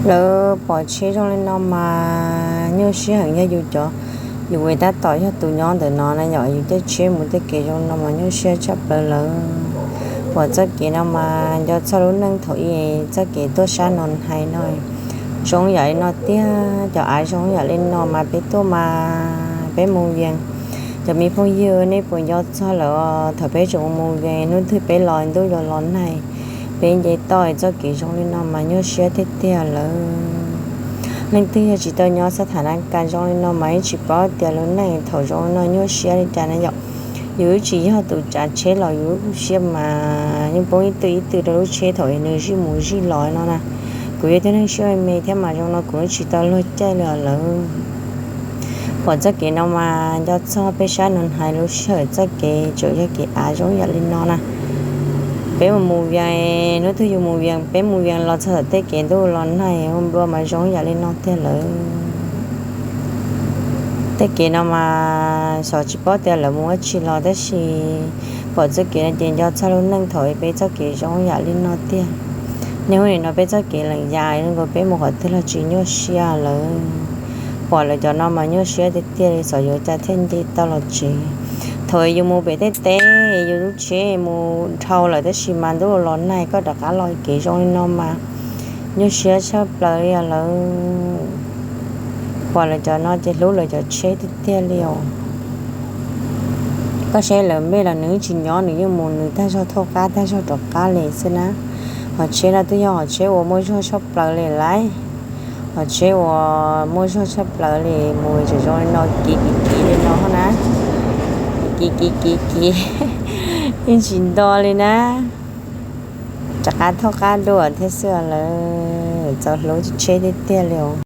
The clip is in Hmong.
Lawv pom tsheb zoo li no mas nyuaj siab heev, yog yus cov, yus tab tom yog tus nyob ntawm no na yom, yus caij tsheb mus tej kev zoo li no mas nyuaj siab tshaj plaws lawm. Pom txoj kev no mas nco txog lub neej thaum ub txoj kev tuaj sab no hais no zoo yam li no tiag, cov av zoo yam li no mas peb tuaj mas peb mus yees. Cov me phooj ywg nej puas nco txog lawm thaum peb tseem mus yees, hnub twg peb los ntuj yuav los nag, peb nce toj txoj kev zoo li no mas nyuaj siab tiag tiag lawm. Leej twg yog tsis tau nyob xab thas na kas zoo li no mas yeej tsis paub tias lub neej thaum zoo li no nyuaj siab li cas na yom. Yus twb tsis yog tus tsav tsheb los yus lub siab mas yeej poob ib tw ib tw rau lub tsheb thaum nws zij mus zij los no na. Kuv yog tib neeg siab me me thiab mas zoo no kuv twb tsis tau luag caij li lawm. Pom txoj kev no mas nco txog peb sab no hais lub sij hawm txoj kev tseem yog kev av zoo yam li no na. Peb mus mus yees, hnub twg yus mus yees, peb mus yees los txog tom tej kev ntuj los nag ua nplua mas zoo yam li no tiag lawm. Tej kev no mas xyov tsis paub tias lawv mus ua tsi los tab sis pom txoj kev no ces nco txog lub neej thaum peb txoj kev zoo yam li no tiag. Niaj hnub nim no peb txoj kev lees ya zoo nkaus peb mus qhov twg los tsis nyuaj siab lawm. Pom lawv cov no mas nyuaj siab tiag tiag li, xyov yuav cas thiaj nce tau los tsev. Thaum yus mus pem tej teb yus lub tsheb mus dhau lawm tab sis mas ntuj los nag koj rov qab los kev zoo li no mas nyuaj siab tshaj plaws li lawm. Pom lawv cov no ces hlub lawv cov tsheb tiag tiag li os. Koj saib lawv npej los nws tsis nyob, nws yeej mus nws tag zog thauj qab tag zog rov qab li xwb na. Hos tsheb no twb yog hos tsheb uas muaj zog tshaj plaws li lauj. Hos tsheb uas muaj zog tshaj plaws li mus tseem zoo li no kiv kiv kiv li no na. Kiv kiv kiv kiv, yeej tsis nto li na. Rov qab thauj qab dua thiab xwb lawm, txaus hlub tsheb tiag tiag li os.